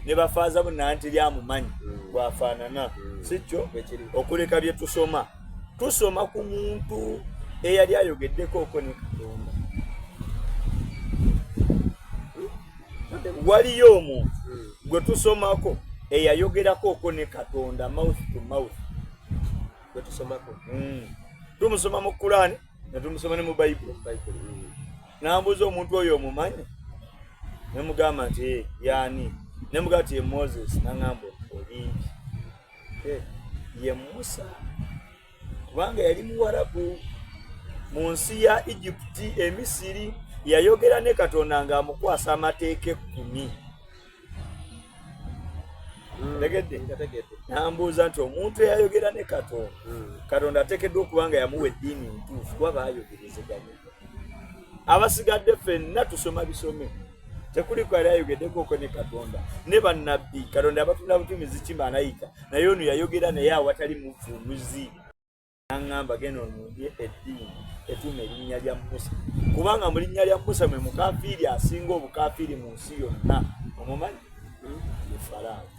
ne bafaaza bo nanteri amumanyi mm. bwafaanana mm. si kyo okuleka bye tusoma tusoma ku muntu eyali ayogeddeko oko ne katonda waliyo omuntu mm. gwe tusomako eyayogerako oko ne katonda mouth to mouth gwe tusomako tumusoma mu kulaani netumusoma ne mu bayibuli Nambuuza omuntu oyo omumanyi? Ne mugamba nti eh, yaani? Ne mugamba nti ye Moses. Nangamba olimbi. Eh, ye Musa kubanga yali muwarabu mu nsi ya Egypt emisiri yayogera ne Katonda ng'amukwasa amateeka ekkumi. Hmm, tegedde nambuuza nti omuntu eyayogera ne katonda hmm. katonda ateekeddwa okuba nga yamuwa eddiini ntuufu kuba baayogerezeganya abasigadde ffenna tusoma bisome tekuliko yali ayogeddekoko ne katonda ne bannabbi katonda abatunda butumizi ki malayika naye ono yayogera naye awatali muvunuzi Naŋŋamba genda onoonye eddiini etuuma erinnya lya Musa, kubanga mu linnya lya Musa mwe mukafiiri asinga obukafiiri mu nsi yonna. Omumanyi? Ye Falaawo.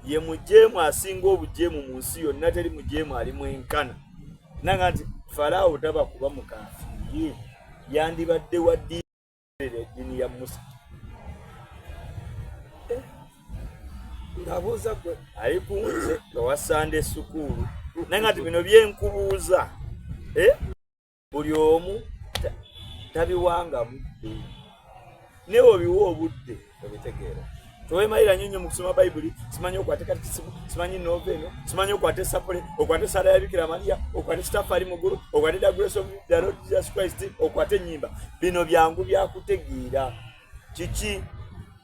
Ye mujeemu asinga obujeemu mu nsi yonna, teri mujeemu ali mwenkana. Nanga nti Falaawo taba kuba mukafiiri, yandibadde wa ddiini eddiini ya Musa. Eh, ng'abuuza gwe ali ku nze owa Sande sukuulu naye nga ti bino byenkubuuza eh? buli omu tabiwanga budde naye obiwa obudde obitegeera tewemalira nyo nyo mu kusoma bayibuli simanyi okwate katikisimu simanyi nova eno simanyi okwate sapule okwate sala ya bikira mariya okwate kitaffe ali mugulu okwate the grace of the lord jesus christ okwate enyimba bino byangu byakutegeera kiki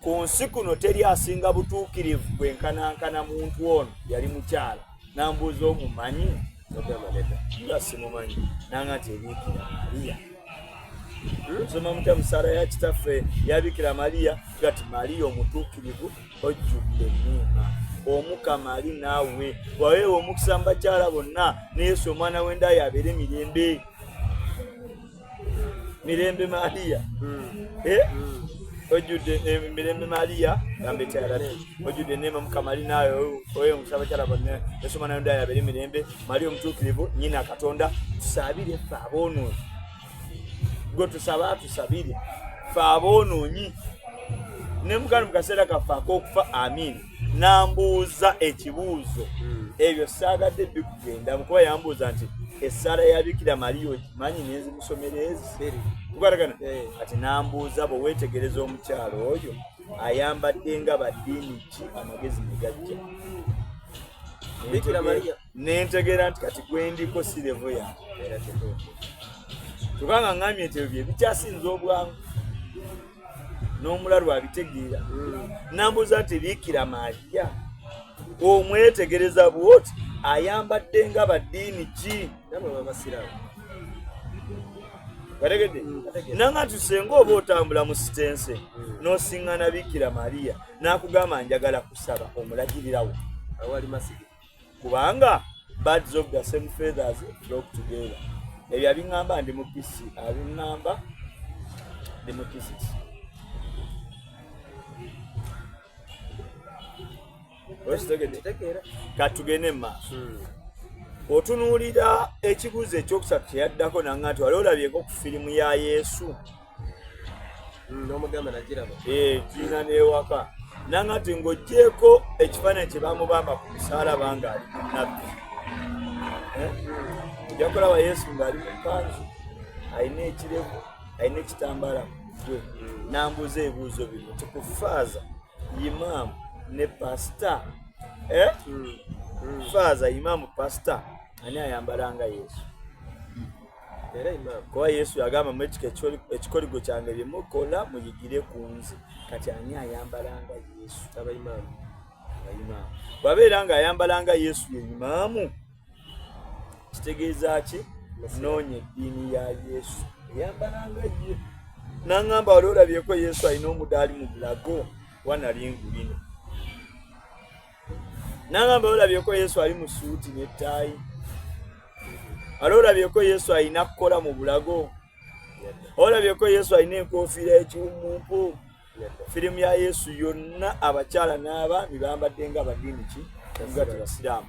ku nsi kuno teri asinga butuukirivu bwenkanankana muntu ono yali mukyala nambuuza omumanyi nga simumanyi nanga nti ebikira mariya nsoma mutya musaala ya kitaffe ya bikira mariya gati mariya omutuukirivu ojjudde enneema omukama ali naawe waweewa omukisa mu bakyala bonna ne yesu omwana w'endaayo abeere mirembe mirembe mariya hmm. Eh? Hmm. ojjudde eh, mirembe mariya gamba ekyalati ojjudde eneema mukama ali naawe oyo omukisa abakyala bonna yesu omwana w'endaayo abeere mirembe mariya omutuukirivu nyina katonda tusabire ffe aboonoonyi gwe tusaba atusabire ffe aboonoonyi ne muganda mu kaseera kaffe ak'okufa amiina nambuuza ekibuuzo hmm. ebyo saagadde bikugendamu kuba yambuuza nti essaala ya bikira mariya ogimanyi nenzimusomera ezi tukwatagana eh. kati nambuuza bwe weetegereza omukyalo oyo ayambadde nga baddiini ki amagezi ne gajja nentegeera nti kati gwendiko si levo yange kyokka nga ngambye nti ebyo bye bikyasinza obwangu n'omulalu abitegeera hmm. nambuuza nti biikira maaliya omwetegereza bwoti ayambadde nga baddiini ki wategedde hmm, nanga nti senga oba otambula mu sitense hmm. n'osiŋŋana biikira mariya n'akugamba njagala kusaba omulagirirawo kubanga birds of the same feathers flock together ebyo abiŋŋamba ndi mu pc abiŋŋamba ndi mu pc okitegedde katugende mu maaso hmm. otunuulira ekibuuzo ekyokusatu kyeyaddako nanga nti wali olabyeko ku firimu ya yesu hmm, nomugamba nagiraba eh, kiina newaka nanga nti ng'ogyeko ekifaananyi kye bamubamba ku musaalaba ng'ali munabbi eh? ojja kulaba yesu ng'ali mu kanzu alina ekirevu alina ekitambaala ku mutwe hmm. nambuuza ebibuuzo bino nti ku faaza imaamu ne pasita eh? mm. Mm. faaza imaamu pasita ani ayambala nga yesu kuba yesu yagamba mwekika ekikoligo kyange byemukola muyigire ku nze kati ani ayambala nga yesu abaimaamu bwabeera nga ayambala nga yesu ye imaamu kitegeeza ki noonya eddiini ya yesu eyambalanga ye nangamba wali olabyeko yesu alina omudaali mu bulago wanalingulino nangamba olabyeko yesu ali mu suuti nettaayi wali olabyeko yesu alina kukola mu bulago olabyeko yesu alina enkofiira ekiwumumpu. Firimu ya Yesu yonna abakyala n'abaami bambadde nga abadiini ki nga tebasiraamu.